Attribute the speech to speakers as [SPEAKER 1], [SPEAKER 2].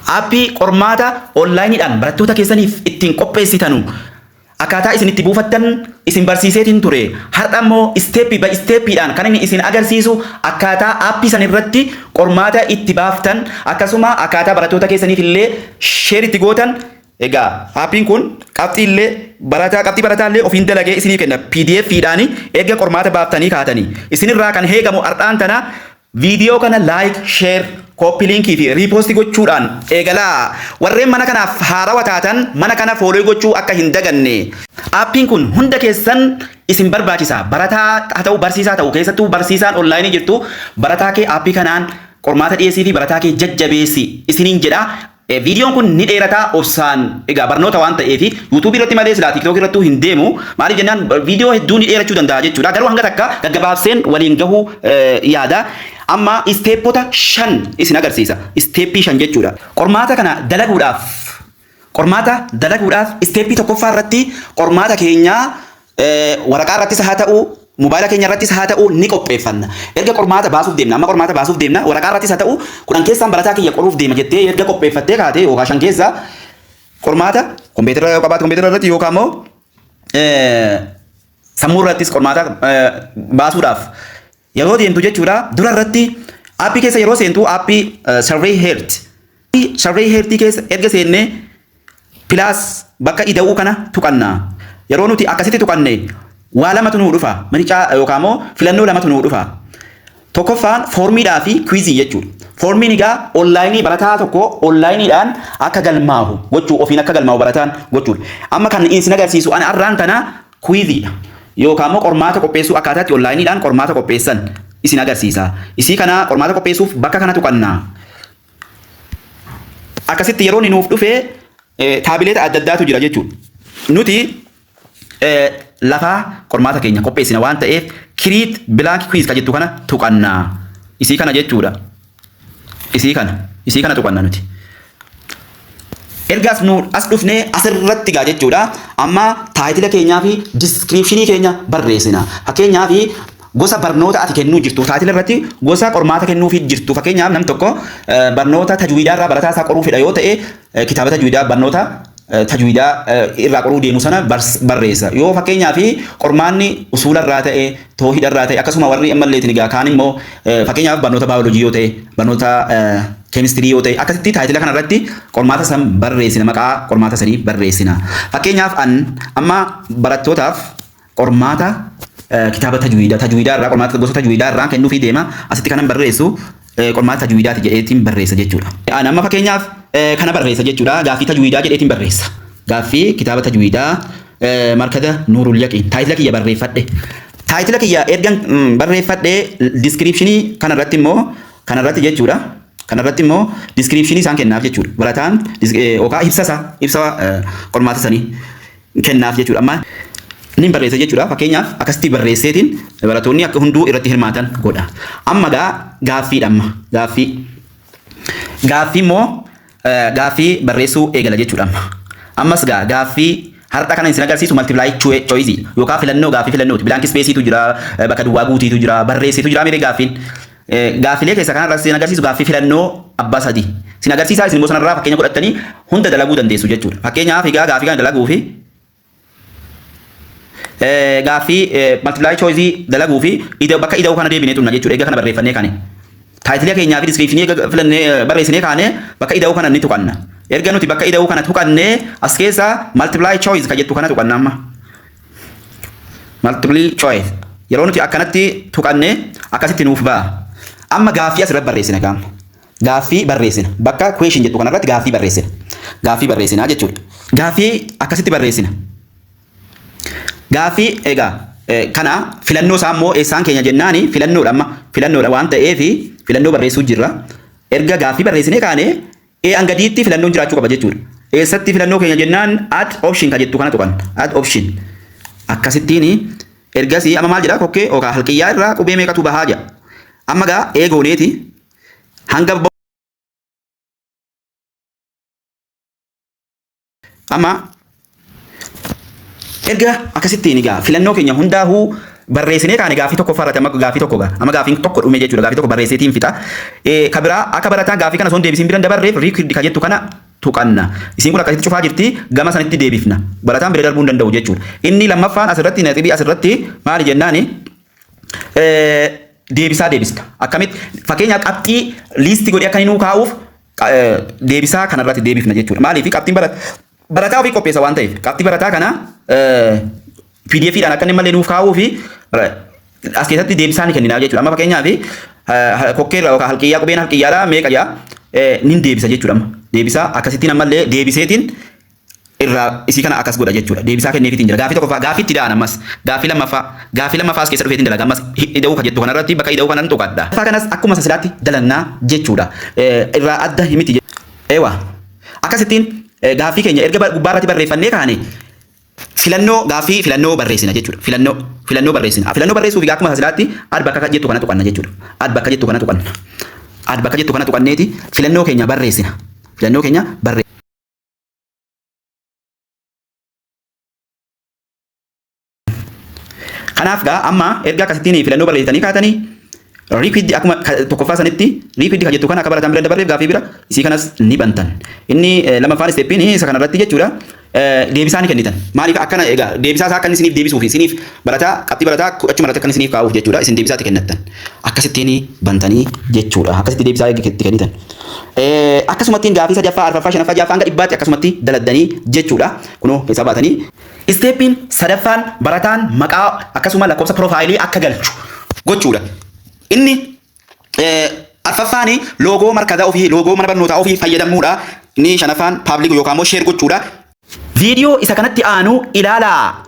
[SPEAKER 1] Aappii qormaata onlaayiniidhaan barattoota keessaniif ittiin qopheessitanu akkaataa isin itti buufattan isin barsiiseetiin ture. Har'a immoo isteeppii by isteeppiidhaan kan inni isin agarsiisu akkaataa aappii san irratti qormaata itti baaftan, akkasuma akkaataa barattoota keessaniif illee sheer itti gootan. Egaa aappiin kun qabxii illee barataa, qabxii barataa illee ofiin dalagee isinii kenna PDF dhaan erga qormaata baaftanii kaatanii. Isinirraa kan heegamu har'aan tana viidiyoo kana like, share, copy link fi repost gochuudhaan eegalaa. Warreen mana kanaaf haarawa taatan mana kana follow gochuu akka hin daganne. Aappiin kun hunda keessan isin barbaachisa. Barataa haa ta'u, barsiisaa ta'u, keessattuu barsiisaan onlaayinii jirtu, barataa kee aappii kanaan qormaata dhiyeessii fi barataa kee jajjabeessi isiniin jedha. Viidiyoon kun ni dheerataa, obsaan egaa, barnoota waan ta'eef yuutuubii irratti malee silaa tiiktookii irrattuu hin deemu. Maaliif jennaan, viidiyoo hedduu ni dheerachuu danda'a jechuudha. Garuu hanga takka gaggabaabseen waliin gahuu yaada. Amma isteeppota 5 isin agarsiisa. Isteeppii 5 jechuudha. Qormaata kana dalaguudhaaf, qormaata dalaguudhaaf isteeppii tokkoffaa irratti qormaata keenyaa waraqaa irrattis haa ta'u, mobaayila keenya irrattis haa ta'u, ni qopheeffanna. Erga qormaata baasuuf deemna, amma qormaata baasuuf deemna, waraqaa irrattis haa ta'u, 10 keessaan barataa kiyya qoruuf deema jettee erga qopheeffattee kaate, yookaan 5 keessa qormaata kompiitara yoo qabaate kompiitara irratti, yookaan immoo sammuu irrattis qormaata baasuudhaaf yeroo deemtu jechuudha. Dura irratti aappii keessa yeroo seentu, aappii Survey Heart keessa erga seennee, plus bakka ida'uu kana tuqanna. Yeroo nuti akkasitti tuqanne waa lamatu nuu dhufa. Manicaa yookaan immoo filannoo lamatu nuu dhufa. Tokkoffaan foormiidhaa fi quiz jechuudha. Foormiin egaa onlaayinii barataa tokko onlaayiniidhaan akka galmaa'u gochuu, ofiin akka galmaa'u barataan gochuudha. Amma kan isin agarsiisu ani har'aan tana quiziidha. Yookaan immoo qormaata qopheessuu, akkaataa itti onlaayiniidhaan qormaata qopheessan isin agarsiisa. Isii kana qormaata qopheessuuf bakka kana tuqanna. Akkasitti yeroo inni nuuf dhufe taabileeta adda addaatu jira jechuudha. Nuti lafaa qormaata keenya qopheessina waan ta'eef, create blank quiz kan jettu kana tuqanna. Isii kana jechuudha. Isii kana. Isii kana tuqanna nuti. Ergaas nu as dhufnee asirratti gaa jechuudha. Amma title keenyaa fi description keenya barreessina. Fakkeenyaa fi gosa barnoota ati kennuu jirtu, title irratti gosa qormaata kennuufii jirtu. Fakkeenyaaf, nam tokko barnoota tajwiidaa irraa barataa isaa qoruu fedha yoo ta'e, kitaaba tajwiidaa, barnoota tajwiidaa irraa qoruu deemu sana barreessa. Yoo fakkeenyaaf qormaanni usuula irraa ta'e, toohida irraa ta'e, akkasuma warri ammalleetiin egaa kaan immoo fakkeenyaaf barnoota baayoloojii yoo ta'e, barnoota keemistirii yoo ta'e, akkasitti title kana irratti qormaata san barreessina, maqaa qormaata sanii barreessina. Fakkeenyaaf, an amma barattootaaf qormaata kitaaba tajwiidaa irraa, qormaata gosa tajwiidaa irraa kennuufii deema. Asitti kanan barreessu qormaata tajwiidaati jedheetiin barreessa jechuudha. An amma fakkeenyaaf kana barreessa jechuudha. Gaaffii tajwiidaa jedheetiin barreessa. Gaaffii kitaaba tajwiidaa Markaza Nuurul Yaqiin title kiyya barreeffadhe. Title kiyya ergan barreeffadhe, description kanarratti immoo, kanarratti jechuudha. Kanarratti immoo description isaan kennaaf jechuudha. Barataan yookaan ibsa isaa, ibsa qormaata sanii kennaaf jechuudha. Amma ni barreessa jechuudha. Fakkeenyaaf, akkasitti barreesseetiin barattoonni akka hunduu irratti hirmaatan godha. Amma gaa gaaffiidha, amma gaaffii. Gaaffii immoo gaaffii barreessuu eegala jechuudha amma. Ammas gaa gaaffii har'a kana isin agarsiisu multiple choice yookaan filannoo, gaaffii filannooti. Blank spaceiitu jira, bakka duwwaa guutiitu jira, barreessitu jira miree gaaffiin. Gaaffilee keessa kanarra isin agarsiisu gaaffii filannoo abbaa sadii. Isin agarsiisaa, isin immoo sanarraa fakkeenya godhattanii hunda dalaguu dandeessu jechuudha. Fakkeenyaaf egaa gaaffii kana dalaguu fi gaaffii multiple choice dalaguu fi bakka ida'uu kana deebinee tunna jechuudha. Egaa kana barreeffannee kaane. Title keenyaa fi description eega filannee barreessinee kaane, bakka ida'uu kana ni tuqanna. Erga nuti bakka ida'uu kana tuqannee, as keessa multiple choice kan jettu kana tuqanna amma. Multiple choice. Yeroo nuti akkanatti tuqanne akkasitti nuuf ba'a. Amma gaaffii asirratti barreessina gaama. Gaaffii barreessina. Bakka question jettu kanarratti gaaffii barreessina. Gaaffii barreessina jechuudha. Gaaffii akkasitti barreessina. Gaaffii egaa kana filannoo isaa immoo eessaan keenya jennaani, filannoodha, amma filannoodha waan ta'eef filannoo barreessuu jirra. Erga gaaffii barreessinee kaane, A hanga D'tti filannoon jiraachuu qaba jechuudha. Eessatti filannoo keenya jennaan, add option kan jettu kana tuqan. Add option. Akkasittiin ergasii amma maal jedha? Kokkee yookaan halqiyyaa irraa qubee meeqatu bahaa jedha. Amma gaa A gooneeti hanga amma erga akkasittiin egaa filannoo keenya hundaahuu Barreessinee kaane gaaffii tokkoffaa irratti amma gaaffii tokko gaa amma gaaffiin tokko dhume jechuudha, gaaffii tokko barreesseetiin fixa. Ka biraa akka barataan gaaffii kana osoo hin deebisin bira hin dabarreef record ka jettu kana tuqanna. Isiin kun akkasitti cufaa jirti, gama sanitti deebifna. Barataan bira darbuu hin danda'u jechuudha. Inni lammaffaan asirratti naxibii asirratti maali jennaani, deebisaa deebisna. Akkamitti? Fakkeenyaaf qabxii list godhee akka inni nuu kaa'uuf deebisaa kanarratti deebifna jechuudha. Maaliif? Qabxiin barataa ofii qopheessa waan ta'eef, qabxii barataa kana PDF dhaan akka inni malee nuuf kaa'uu fi as keessatti deebisaa ni kenninaaf jechuudha. Amma fakkeenyaaf kokkeerra yookaan halqiyyaa, qubeen halqiyyaadhaa meeqa jaa nin deebisa jechuudha amma. Deebisaa akkasittiin ammallee deebiseetiin irraa isii kana akkas godha jechuudha. Deebisaa kenneefiitiin jira. Gaaffii tokkoffaa, gaaffii itti da'an, ammas gaaffii lammaffaa, gaaffii lammaffaa as keessa dhufeetiin dalaga. Ammas ida'uu ka jettu kanarratti, bakka ida'uu kanan tuqadha. Lammaffaa kanas akkuma silaatti dalannaa jechuudha. Irraa adda miti. Eewa. Akkasittiin gaaffii keenya erga gubbaa irratti barreeffannee kaane, filannoo, gaaffii filannoo barreessina jechuudha. Filannoo barreessina. Filannoo barreessuuf egaa akkuma silaatti add bakka jettu kana tuqanna jechuudha. Add bakka jettu kana tuqanna. Add bakka jettu kana tuqanneeti filannoo keenya barreessina. Filannoo keenya barreessina. Kanaaf gaa amma erga akkasittiin filannoo barreessitanii kaatanii, record akkuma tokkoffaa sanitti record kan jettu kana akka barataan bira dabarreef gaaffii bira isii kanas ni bantan. Inni lammaffaan steppiin isa kanarratti jechuudha. Deebisaa ni kennitan. Maaliif akkana? Egaa deebisaa isaa akka inni isiniif deebisuuf, isiniif barataa qabxii barataa achuma irratti akka inni isiniif kaa'uuf jechuudha. Isin deebisaa itti kennattan. Akkasittiin bantanii jechuudha. Akkasitti deebisaa itti kennitan. Akkasumatti gaaffii sadaffaa, arfaffaa, shanaffaa, ja'affaa hanga 100tti akkasumatti daladdanii jechuudha. Kunoo keessaa baatanii. Steppiin sadaffaan barataan maqaa akkasuma lakkoofsa profile akka galchu gochuudha. Inni arfaffaan logo markaza ofii, logo mana barnootaa ofii fayyadamuudha. Inni shanaffaan public yookaan immoo share gochuudha. Viidiyoo isa kanatti aanu ilaalaa.